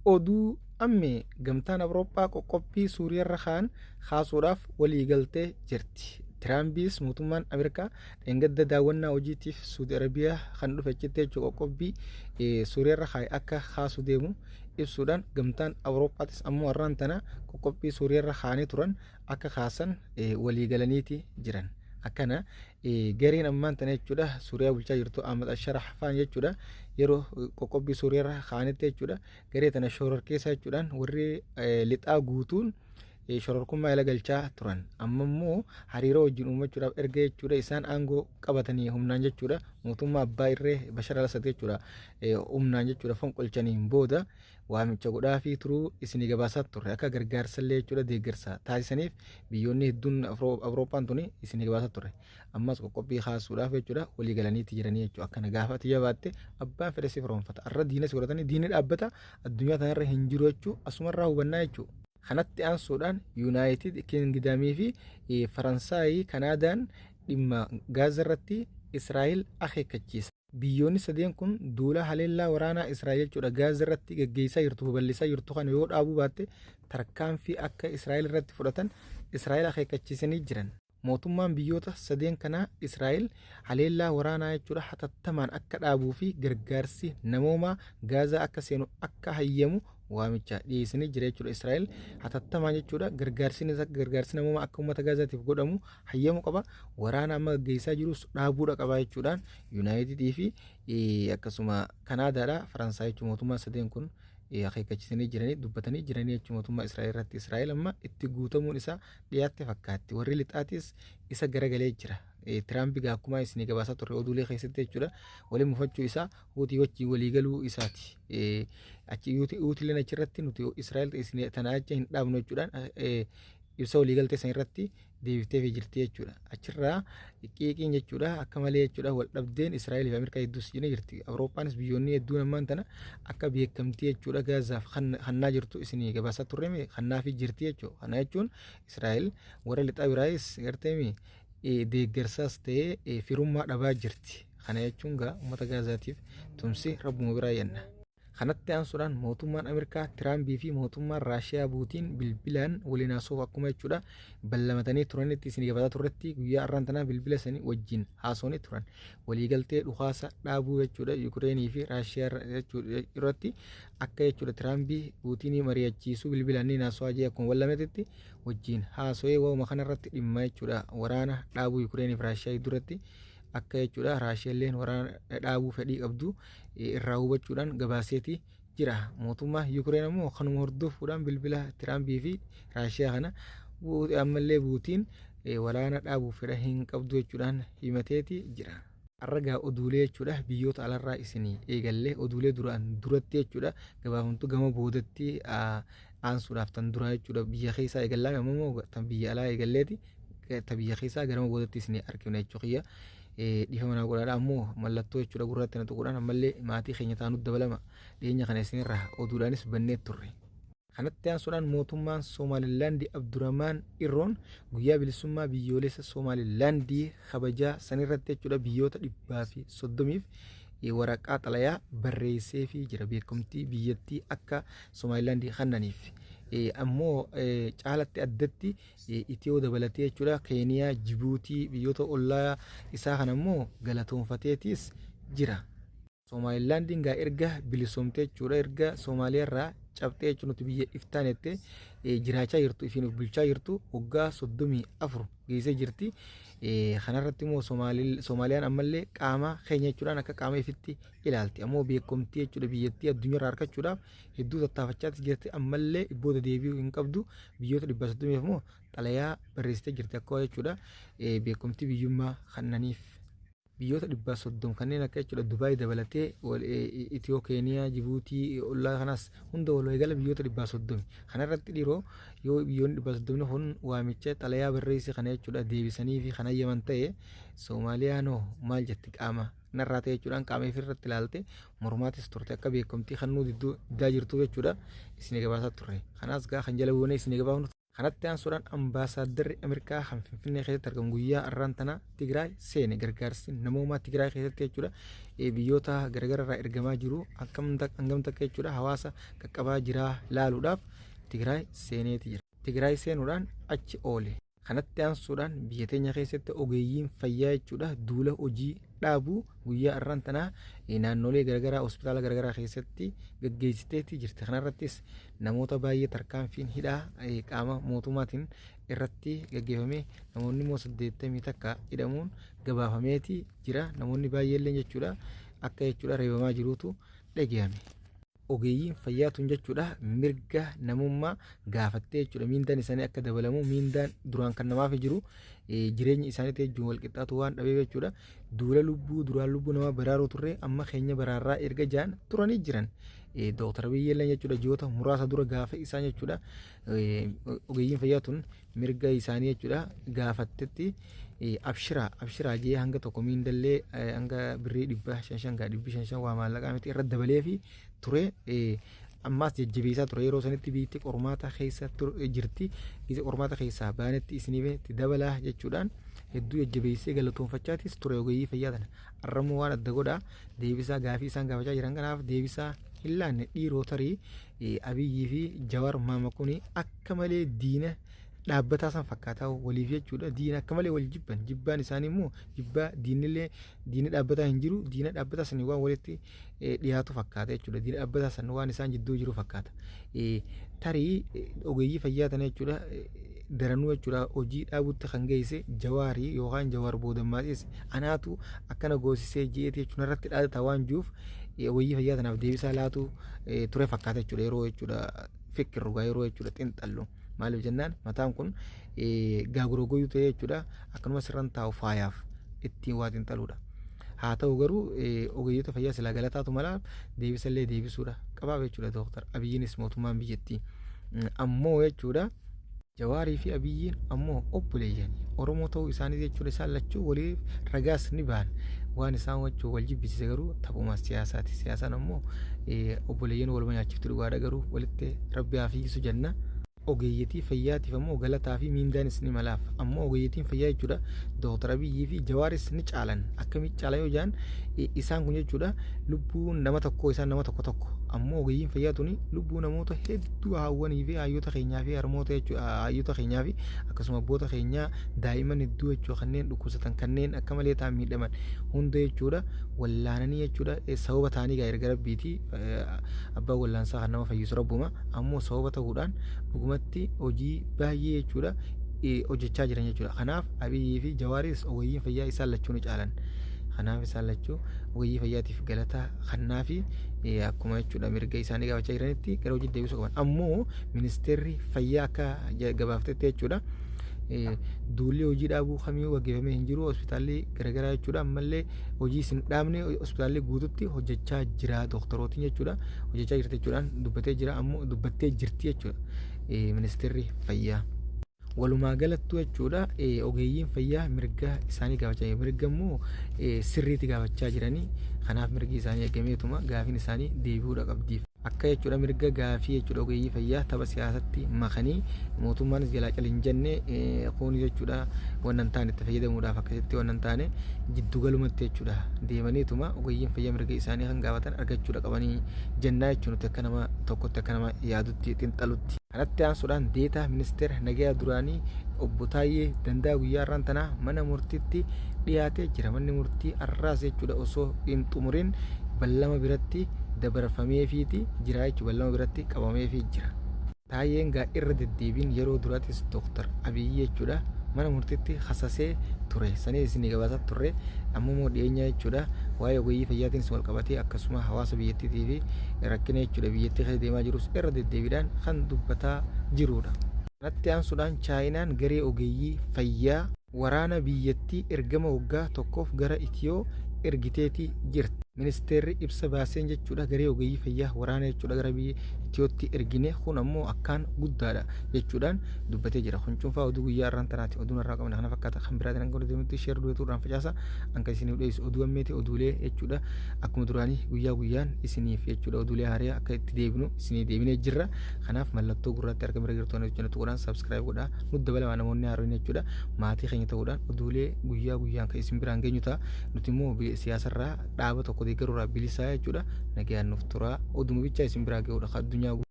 Oduu Ammee, Gamtaan Awurooppaa qoqqobbii Suuriyaarra kaa'an kaasuudhaaf waliigaltee jirti. Tiraampiis mootummaan Ameerikaa dheengadda daawwannaa hojiitiif Suudi Arabiyaa kan dhufe achitti jechuudha qoqqobbii Suuriyaarra kaa'e akka kaasu deemu ibsuudhaan gamtaan Awurooppaatis ammoo har'aan tana qoqqobbii Suuriyaarra kaa'anii turan akka kaasan waliigalaniiti jiran. Akkana gareen ammaan tana jechuudha Suuriyaa bulchaa jirtu Ahmad Asharah faan jechuudha yeroo qoqqobbii Suuriyaarra kaa'anitti jechuudha garee tana shororkeessaa jechuudhaan warri lixaa guutuun shororkummaa jala galchaa turan. Amma immoo hariiroo wajjin uummachuudhaaf erga jechuudha isaan aangoo qabatanii humnaan jechuudha mootummaa abbaa irree Bashar al-Assad jechuudha humnaan jechuudha fonqolchaniin booda waamicha godhaafii turuu isinii gabaasaa turre akka gargaarsallee jechuudha deeggarsa taasisaniif biyyoonni hedduun Awurooppaan tuni isinii gabaasaa turre. Ammas qoqqobbii kaasuudhaaf jechuudha walii galaniiti jiranii jechuudha. Akkana gaafa ati jabaatte abbaan fedhe si firoomfata. Arra diina si godhatanii diinni dhaabbata addunyaa tanarra hin jiru jechuu asumarraa hubannaa jechuu. Kanatti aansuudhaan Yuunaayitid Kingidamii fi Faransaayii Kanaadaan dhimma Gaaza irratti Israa'el akeekkachiisa. Biyyoonni sadeen kun duula haleellaa waraanaa Israa'el jechuudha Gaaza irratti gaggeessaa jirtu babal'isaa jirtu kana yoo dhaabuu baatte tarkaanfii akka Israa'el irratti fudhatan Israa'el akeekkachiisanii jiran. Mootummaan biyyoota sadeen kanaa Israa'el haleellaa waraanaa jechuudha hatattamaan akka dhaabuu fi gargaarsi namoomaa Gaazaa akka seenu akka hayyamu waamicha dhiyeessanii jira jechuudha. Israa'el hatattamaan jechuudha gargaarsi namoomaa akka uummata Gaazaatiif godhamu hayyamu qaba. Waraana amma gaggeessaa jirus dhaabuudha qaba jechuudhaan Yuunaayitidii fi akkasuma Kanaadaadha Faransaay jechuun mootummaan sadeen kun akeekkachiisanii jiranii dubbatanii jiranii jechuun mootummaa Israa'el irratti Israa'el amma itti guutamuun isaa dhiyaatte fakkaatti. Warri lixaatis isa garagalee jira. Tiraampi gaa akkuma isinii gabaasaa turre oduulee keessatti jechuudha. Waliin mufachuu isaa Huutii wajjin walii galuu isaati. Achi Huutiileen achirratti nuti Israa'el isin tana achi hin dhaabnu jechuudhaan ibsa waliigaltee san irratti deebifteefii jirti jechuudha. Achirraa qiiqiin jechuudha akka malee jechuudha wal dhabdeen Israa'el fi Ameerikaa hedduus ni jirti. Awurooppaanis biyyoonni hedduun ammaan tana akka beekamtii jechuudha Gaazaaf kannaa jirtu isinii gabaasaa turre kannaafii jirti jechuudha. Kana jechuun Israa'el warra lixaa biraayis garteemi deeggarsaas ta'ee firummaa dhabaa jirti. Kana jechuun gaa uummata Gaazaatiif tumsi rabbuma biraa yenna. Kanatti aansuudhaan mootummaan Ameerikaa Tiraambii fi mootummaan Raashiyaa Puutiin bilbilaan waliin haasa'uuf akkuma jechuudha ballamatanii turanitti isin gabataa turretti guyyaa har'aan tanaa bilbila isaanii wajjin haasa'anii turan. Waliigaltee dhukaasa dhaabuu jechuudha Yukireenii fi Raashiyaa irratti akka jechuudha Tiraambii Puutiinii mari'achiisuu bilbilaan ni haasa'aa jee akkuma ballametti wajjin haasa'ee waa'uma kanarratti dhimma jechuudha waraana dhaabuu Yukireenii fi Raashiyaa duratti akka jechuudha Raashiyaalleen waraana dhaabuu fedhii qabdu irraa hubachuudhaan gabaaseeti jira. Mootummaa Yuukireen ammoo kanuma hordofuudhaan bilbila Tiraampii fi Raashiyaa kana ammallee Puutiin waraana dhaabuuf fedha hin qabdu jechuudhaan himateeti jira. Har'a gaa oduulee jechuudha biyyoota alarraa isinii eegallee oduulee duraan duratti jechuudha gabaafamtu gama boodatti aansuudhaaf tan duraa jechuudha biyya keessaa eegallaame ammoo immoo tan biyya alaa eegalleeti ta biyya keessaa garama boodatti isinii argina jechuu kiyya dhiifama naa godhaadha ammoo mallattoo jechuudha gurratti na tuquudhaan ammallee maatii keenya taanut dabalama dhiyeenya kana isinirraa oduudhaanis bannee turre. Kanatti aansuudhaan mootummaan Somaalilaandi Abduramaan Irroon guyyaa bilisummaa biyyoolessa Somaalilaandii kabajaa sanirratti jechuudha biyyoota 130f waraqaa xalayaa barreesseefii jira beekamtii biyyattii akka Somaalilaandii kennaniif. Ammoo caalatti addatti Itiyoo dabalatee jechuudha Keeniyaa, Jibuutii biyyoota ollaa isaa kana immoo galatoonfateetiis jira. Somaalilaandiin gaa erga bilisoomtee jechuudha erga Somaaliyaa irraa cabxee jechuun nuti biyya iftaan jettee jiraachaa jirtu ifiin of bulchaa jirtu waggaa 34 geessee jirti. Kanarratti immoo Somaaliyaan ammallee qaama keenya jechuudhaan akka qaama ifitti ilaalti. Ammoo beekamtii jechuudha biyyattii addunyaarraa argachuudhaaf hedduu tattaafachaatti jirti ammallee booda deebi'uu hin qabdu biyyoota 130 immoo xalayaa barreessitee jirti akka jechuudha beekamtii biyyummaa kennaniif. Biyyoota 130 kanneen akka jechuudha Dubaay dabalatee Itiyoo Keeniyaa Jibuutii ollaa kanaas hunda walumaa gala biyyoota 130 kanarratti dhiiroo yoo biyyoonni 130 kun waamicha xalayaa barreessi kana jechuudha deebisanii fi kan hayyaman ta'e Somaaliyaanoo maal jetti qaama narraa ta'e jechuudhaan qaama ifirratti ilaalte mormaatis turte akka beekamtii kannuu diddaa jirtu jechuudha isin gabaasaa turre kanaas gaa kan jala buunee isin gabaafnu. Kanatti aansuudhaan Ambaasaaddarri Ameerikaa kan Finfinnee keessatti argamu guyyaa har'aan tana Tigraay seene. Gargaarsi namoomaa Tigraay keessatti jechuudha biyyoota garagaraa irraa ergamaa jiru hangam takka jechuudha hawaasa qaqqabaa jiraa laaluudhaaf Tigraay seeneeti jira. Tigraay seenuudhaan achi oole. Kanatti aansuudhaan biyya teenya keessatti ogeeyyiin fayyaa jechuudha duula hojii dhaabuu guyyaa har'aan tanaa naannolee garagaraa hospitaala garagaraa keessatti gaggeessiteetti jirti. Kanarrattis namoota baay'ee tarkaanfiin hidhaa qaama mootummaatiin irratti gaggeeffame namoonni immoo 81 hidhamuun gabaafameeti jira. Namoonni baay'eelleen jechuudha akka jechuudha reebamaa jiruutu dhagahame. Ogeeyyiin fayyaa tun jechuudha mirga namummaa gaafattee jechuudha miindaan isaanii akka dabalamu, miindaan duraan kan namaaf jiru jireenya isaaniitti wajjin wal qixxaatu waan dhabeef jechuudha duula lubbuu duraan lubbuu namaa baraaruu turre amma keenya baraarraa erga jaan turanii jiran. Dooktar Abiyyi jechuudha ji'oota muraasa dura gaafa isaan jechuudha ogeeyyiin fayyaa tun mirga isaanii jechuudha gaafattetti abshiraa abshiraa jee hanga tokko miindallee hanga birrii 500 gaa 500 waa maallaqaa miti irra dabalee fi ture. Ammaas jajjabeessaa ture. Yeroo sanitti biitti qormaata keessa jirti, gisa qormaata keessaa baanetti isiniif itti dabalaa jechuudhaan hedduu jajjabeessee galatoonfachaatis ture ogeeyyii fayyaa tana. Arrammoo waan adda godhaa deebisaa gaafii isaan gaafachaa jiran kanaaf deebisaa hin laanne. Dhiiroo, tarii Abiyyii fi Jawar maama kuni akka malee diina dhaabbataa san fakkaataa waliif jechuudha. Diina akka malee wal jibban. Jibbaan isaanii immoo jibbaa diinillee diinni dhaabbataa hin jiru. Diina dhaabbataa sanii waan walitti dhiyaatu fakkaata jechuudha. Diina dhaabbataa san waan isaan jidduu jiru fakkaata. Tarii ogeeyyii fayyaa tana jechuudha daranuu jechuudha hojii dhaabutti kan geesse Jawaarii yookaan Jawaar Boodammaasiis anaatu akkana goosisee je'eeti jechuun irratti dhaadata waan jiruuf ogeeyyii fayyaa tanaaf deebisaa laatu ture fakkaata jechuudha yeroo jechuudha fikirru gaa yeroo jechuudha xinxallu. Maaliif jennaan, mataan kun gaagura goyuu ta'ee jechuudha akkanuma sirran taa'u faayaaf ittiin waa xinxaluudha. Haa ta'u garuu ogeeyyota fayyaa silaa galataatu mala deebisallee deebisuudha qabaaf jechuudha Dooktar Abiyyiinis mootummaan biyyattii. Ammoo jechuudha Jawaarii fi Abiyyiin ammoo obboleeyyani Oromoo ta'uu isaanii jechuudha isaan lachuu waliif ragaas ni bahan. Waan isaan wajjin wal jibbisiise garuu taphuma siyaasaati. Siyaasaan ammoo obboleeyyan waluma nyaachifti dhugaadha, garuu walitti rabbi haa fiyyisu jenna. Ogeeyyatii fayyaatiif ammoo galataa fi miindaanis ni malaaf. Ammoo ogeeyyatiin fayyaa jechuudha Dooktar Abiyyii fi Jawaaris ni caalan. Akkamitti caalan yoo jedhan, isaan kun jechuudha lubbuu nama tokkoo isaan nama tokko tokko. Ammoo ogeeyyiin fayyaa tuni lubbuu namoota hedduu, haawwanii fi haayyoota keenyaa fi harmoota jechuudha, haayyoota keenyaa fi akkasuma abboota keenyaa, daa'imman hedduu jechuudha, kanneen dhukkubsatan, kanneen akka malee ta'an miidhaman hunda jechuudha wallaananii jechuudha sababa ta'anii gaa erga rabbiiti. Abbaan wallaansaa kan nama fayyisu rabbuma. Ammoo sababa ta'uudhaan dhugumatti hojii baay'ee jechuudha hojjechaa jiran jechuudha. Kanaaf Abiyyii fi Jawaaris ogeeyyiin fayyaa isaan lachuu ni caalan. Kanaaf isaan lachuu ogeeyyii fayyaatiif galata kannaa fi akkuma jechuudha mirga isaanii gaafachaa jiranitti gara hojii deebisuu qaban. Ammoo ministeerri fayyaa akka gabaaftetti jechuudha duulli hojii dhaabuu kamiyyuu gaggeeffamee hin jiru, hospitaalli garaagaraa jechuudha ammallee hojii isin dhaabne, hospitaalli guututti hojjechaa jira, dooktarootiin jechuudha hojjechaa jirti jechuudhaan dubbatee jira, ammoo dubbattee jirti jechuudha ministeerri fayyaa. Walumaa galattuu jechuudha ogeeyyiin fayyaa mirga isaanii gaafachaa jiru. Mirga immoo sirriitti gaafachaa jiranii, kanaaf mirgi isaanii eegameetuma gaafiin isaanii deebi'uudha qabdiif. Akka jechuudha mirga gaafii jechuudha ogeeyyii fayyaa tapha siyaasatti makanii mootummaanis jalaa cal hin jenne kunis jechuudha waan hin taane itti fayyadamuudhaaf akkasitti waan hin taane jiddugalumatti jechuudha deemaniituma ogeeyyiin fayyaa mirga isaanii kan gaafatan argachuudha qabanii jennaa jechuun nuti akka nama tokkotti, akka nama yaadutti, xinxalutti. Kanatti aansuudhaan Deetaa Ministeera Nagayaa duraanii Obbo Taayyee Danda'a guyyaa har'aan tanaa mana murtiitti dhiyaatee jira. Manni murtii har'aas jechuudha osoo hin xumurin ballama biratti dabarfameefiiti jira jechuudha. Ballama biratti qabameefii jira. Taayyeen gaa irra deddeebiin yeroo duraatis Dr. Abiyyi jechuudha mana murtiitti kasasee ture. Sanis isinii gabaasaa turre. Amma immoo dhiyeenya jechuudha waa'ee ogeeyyii fayyaatiinis wal qabatee akkasuma hawaasa biyyattiitii fi rakkina jechuudha biyyattii keessa deemaa jirus irra deddeebiidhaan kan dubbataa jirudha. Kanatti aansuudhaan Chaayinaan garee ogeeyyii fayyaa waraana biyyattii ergama waggaa tokkoof gara Itiyoo ergiteeti jirti. Ministeerri ibsa baaseen jechuudha garee ogeeyyii fayyaa waraana jechuudha gara biyya Itiyootti ergine, kun ammoo akkaan guddaadha jechuudhaan dubbatee jira. Kun cuunfaa oduu guyyaa har'aan tanaati. Oduun har'aa qabne kana fakkaata. Kan biraatiin hanga walitti deebinutti share duetuudhaan facaasa. Anka isiniif dhiyeessu oduu ammeeti, oduulee jechuudha. Akkuma duraanii guyyaa guyyaan isiniif jechuudha oduulee haaraa akka itti deebinu isinii deebinee jirra. Kanaaf mallattoo gurraatti argame irra jirtu kana tuquudhaan subscribe godhaa. Nutti dabalamaa namoonni haaroon jechuudha. Maatii keenya ta'uudhaan oduulee guyyaa guyyaan kan isin biraan geenyu ta'a. Nuti immoo siyaasarraa, dhaaba tokko deeggaruurraa bilisaa jechuudha. Nagayaan nuuf turaa. Oduma bichaa isin biraa ga'uudha. Addunyaa